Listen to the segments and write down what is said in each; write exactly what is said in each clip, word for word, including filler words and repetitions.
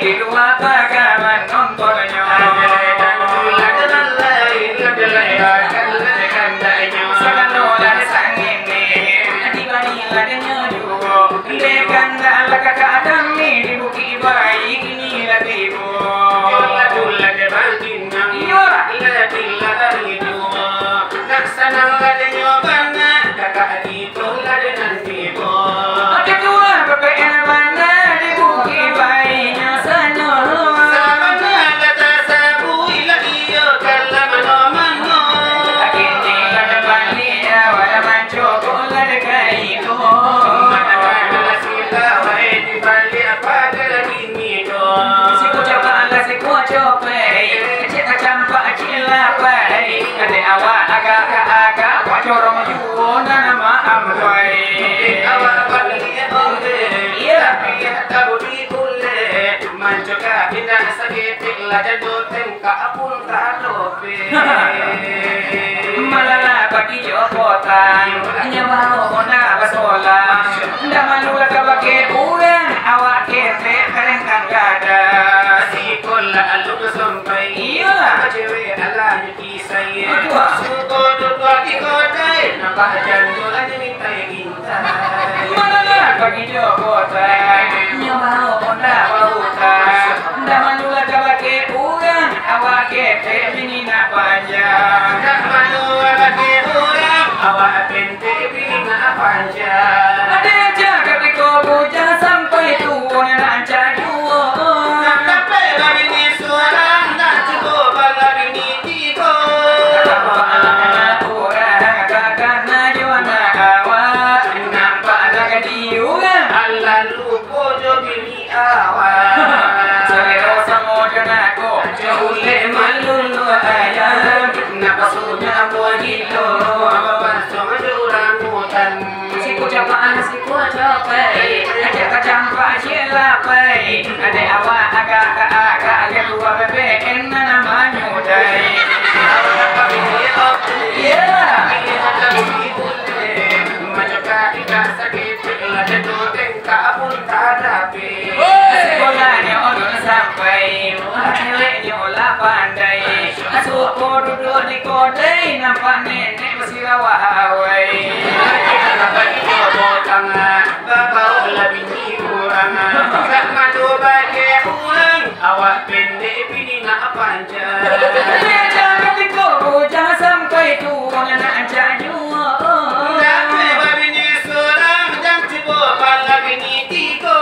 Dua pagalan nontonnyo. Sagalo lah sangin ni, dibani lah denyo juo. Dekan dah lah kakak kami di Bukik Baik ni lah tibo. Iyo lah. Nak sanang lah denyo bana, kakak Itulah dia nan tibo. Ketua P P R mana di Bukik Baiknyo sano. Sabana lah tasabuik lah iyo kalah mano-mano. Kini lah tabalik awak lah mancokok lah dekat itu. Mana-mana lah sila wae di balik apa lagi. Siko copot lah siko copot, cik tacampak cik lapai. Kadek awak agak-agak, wak corong juo nan maaf wai. Awak baliak boleh, iyo. Tapi tak budi boleh, mancokak indak saketek lah jatuah tengkak pun tak lopeh. Malah pagi jo potang, nyo baok ndak basolah. Ndak malu lah ka bakeh urang, awak ketek kalengkang gadang. Sikolah alun sampai. Iyolah. Cewek alah nyuti saya. Betul. Suko duduak di kodai, nampak jando lah nyo minta yang intai. Mano lah pagi jo potang, nyo baok ndak bautang. Ndak malu lah ka bakeh urang, awak ketek bini nak panjang. Ndak malu lah bakeh urang, awak pendek bini nak panjang. Ado aja katiko bujang sampai tuo nak ancak juo. Nak dapek babini surang, nak cubo bala bini tigo. Nampak anak urang, kakak nak jo anak awak. Nampak anak di urang, alah lupo jo bini awak. Salero samo jo nako, jo ulek malulu ayam. Napasunyo ambo gilo, bapasang jo urang utan. Siko copot, siko copot, ajak ka campak cik lapai. Adek awak agak-agak, agak ketua B P N nan namonyo Dai. Iya. Mancokak indak saketek lah, jatuah tengkak pun tak ada. Sikolahnya ulun sampai, ceweknya lah pandai. Suko duduk di kodai, nampak nenek basirawak awai. Babaok lah bini urang, tak malu bakeh urang, awak pendek bini nak panjang. Jangan tiko bujang sampai tuo nak ancak juo. Dapek babini surang, jan cubo bala bini tigo.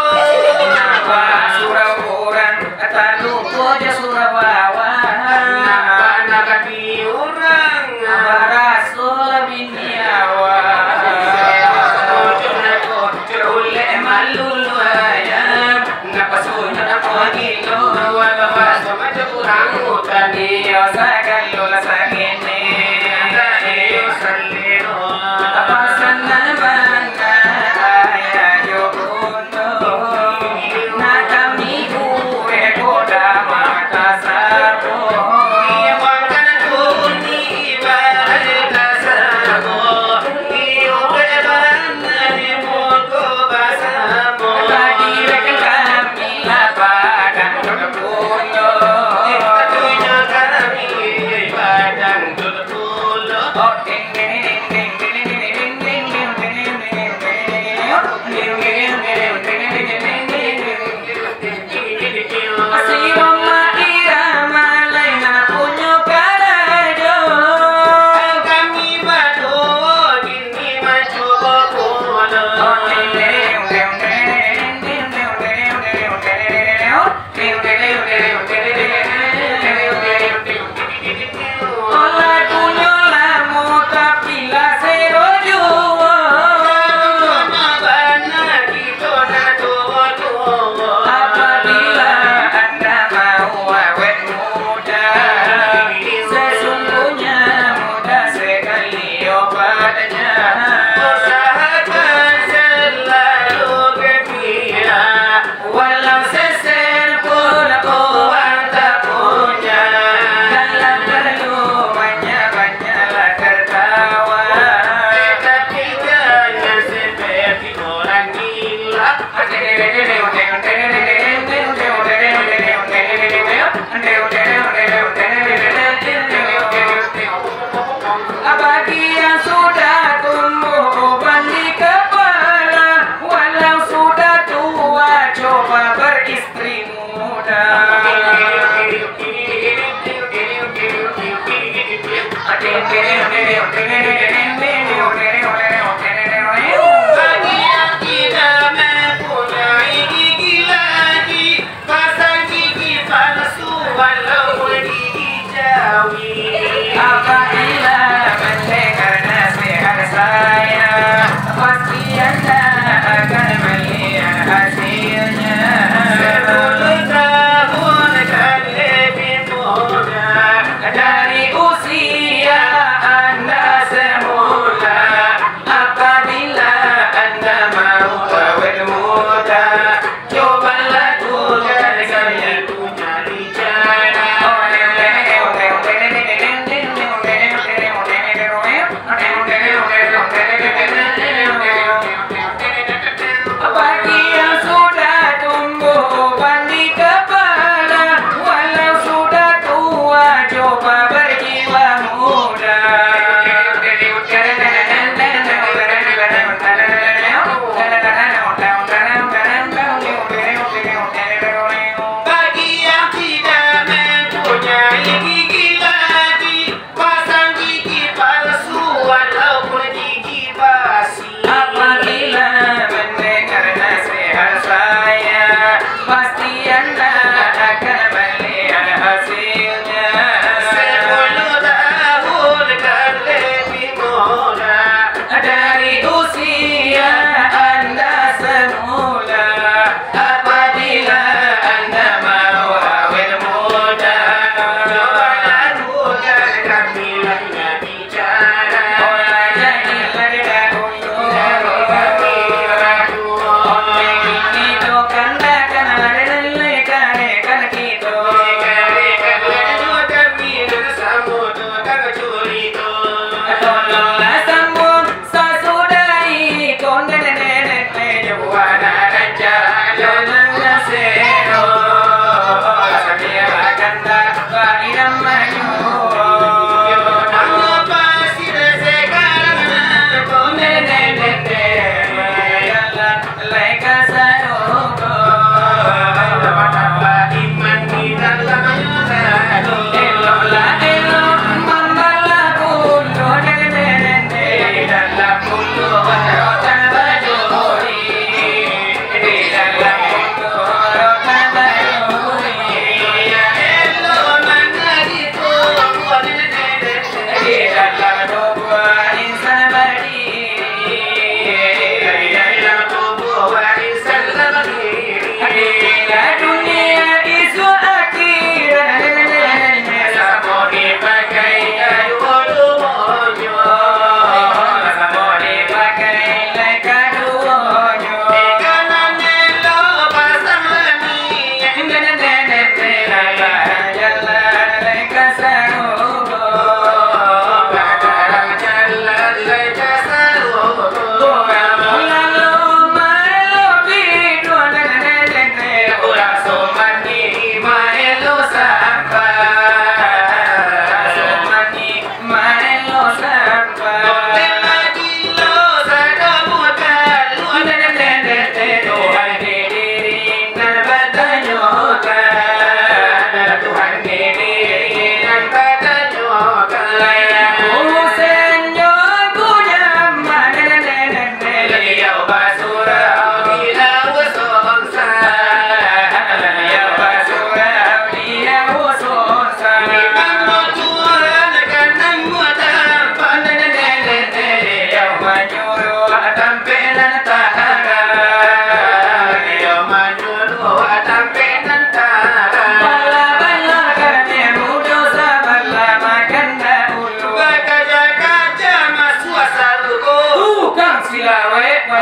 Nampak surau urang, tak lupo jo surau awak. Nampak nagari urang, baraso lah bini awak. Ojo nako, ojo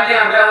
Yang